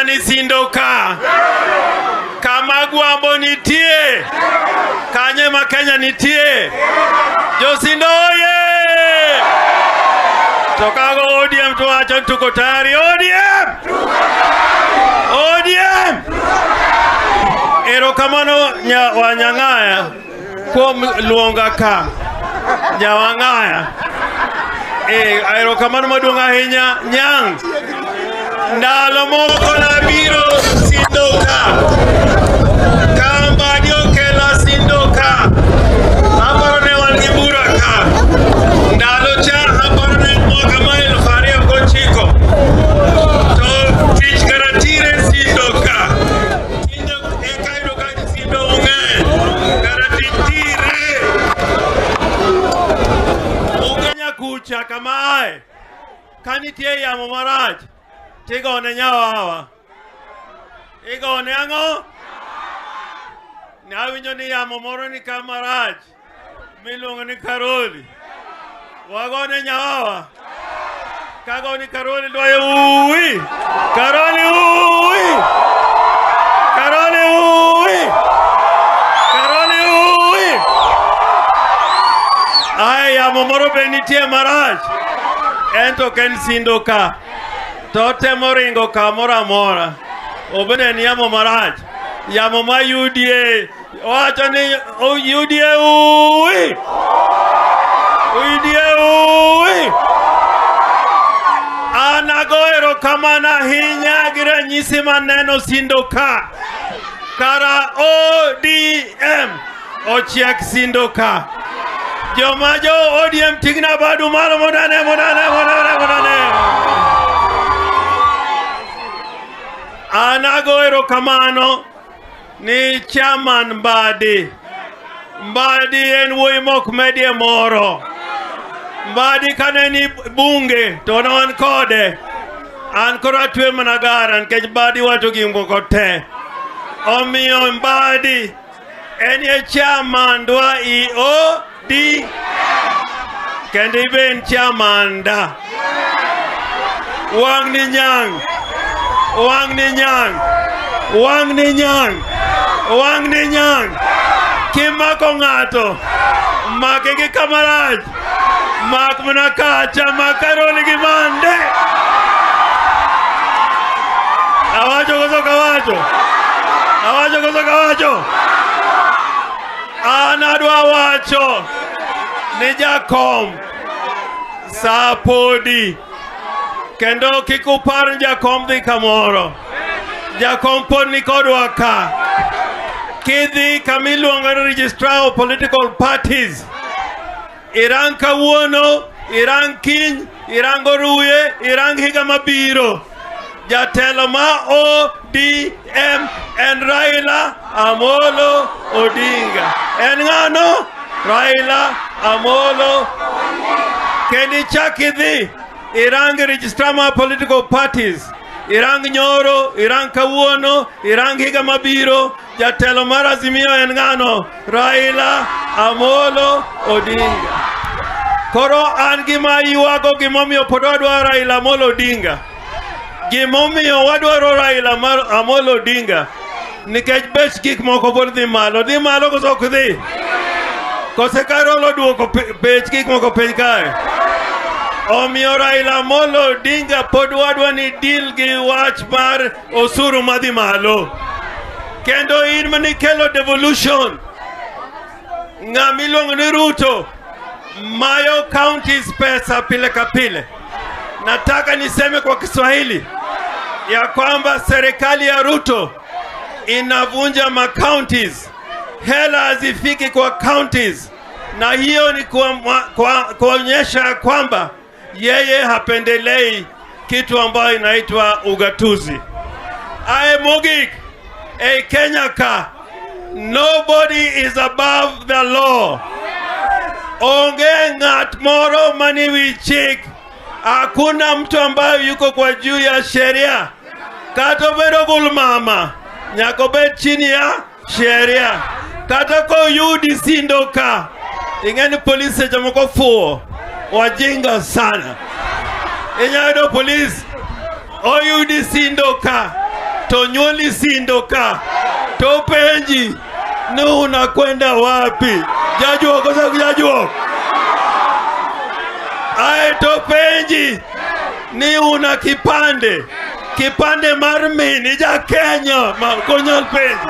ni Sindo ka. Kama Gwambo nitie, kanye ma Kenya nitie. Josindo oye! To kago ODM to wacho ni tuko tayari. ODM! ODM! Erokamano nya wanyang'aya kuom luonga ka. Nyawang'aya. Eh, erokamano maduong' ahinya Nyang'. Ndalo moko nabiro Sindo ka. Kambadi okela Sindo ka. Aparo ne wan gi bura ka. Ndalo cha aparo ne en mwaka ma 2009. To tich kara tire Sindo ka. Tinde eka yudo ka Sindo ong'eny. Kara tich tire. Ung'enya kucha kama ae. Ka nitie yamo marach, tigone nyawawa. Igone ang'o? Ne awinjo ni yamo moro ni ka marach miluongo ni Karoli. Wagone nyawawa. Kagoni Karoli dwayo uwi. Karoli uwi. Karoli uwi. Karoli uwi. Ae yamo moro be nitie marach. En to ok en Sindo ka. To otemo ringo kamoro amora. Obende en yamo marach. Yamo ma UDA owacho ni UDA uwi. UDA uwi. An ago erokamano ahinya gi ranyisi maneno Sindo ka. Kara ODM ochiek Sindo ka. Joma jo ODM ting'na badu malo mondane mondane mondane mondane. An ago erokamano ni chairman Mbadi. Mbadi en wuoyi mok medie moro. Mbadi kane ni bunge to ne wan kode. An koro atwe mana gara nikech Mbadi wacho gik moko te. Omiyo Mbadi en e chairman dwa i OD kendo ibe en chairman da. Wang' ni nyang'. Wang' ni nyang'. Wang' ni nyang'. Wang' ni nyang'. Kimako ng'ato, make gi kamarach. Mak mana kacha, mak Karoli gi mande. Awacho koso kawacho? Awacho koso kawacho? An adwa wacho ni jakom sa podi kendo kik upar ni jakom dhi kamoro. Jakom pod ni kodwa ka. Kidhi kama iluongo ni Registrar of Political Parties, irang kawuono, irang kiny, irang oruye, irang higa mabiro. Jatelo ma ODM en Raila Amolo Odinga. En ng'ano? Raila Amolo. Kendo ichak idhi irang registrar mar political parties, irang nyoro, irang kawuono, irang higa mabiro. Jatelo mar Azimio en ng'ano? Raila Amolo Odinga. Koro an gima ywago gimomiyo pod wadwaro Raila Amolo Odinga. Gimomiyo wadwaro Raila mar Amolo Odinga nikech bech gik moko pod dhi malo. Dhi malo koso ok dhi? Kose Karol oduoko bech gik moko piny kae? Omiyo Raila Amolo Odinga pod wadwa ni deal gi wach mar osuru madhi malo. Kendo in manikelo devolution, ng'ama iluongo ni Ruto mayo counties pesa pile ka pile. Nataka niseme kwa Kiswahili ya kwamba serikali ya Ruto inavunja ma counties, hela hazifiki kwa counties, na hiyo ni kuonyesha kwa kwamba yeye hapendelei kitu ambayo inaitwa ugatuzi. Ae mogik e Kenya ka, nobody is above the law. Onge ng'at moro mani wi chik. Hakuna mtu ambaye yuko kwa juu ya sheria. Kata obedo gulmama, nyaka obed chini ya sheria. Kata koyudi Sindo ka, ing'e ni polisi seche moko fuwo, wajinga sana. Inyalo yudo polis oyudi Sindo ka. To nyuoli Sindo ka to penji ni unakwenda wapi? Jajuok koso jajuok? Ae to penji ni una kipande, kipande mar min, ija Kenya ma konyal penji.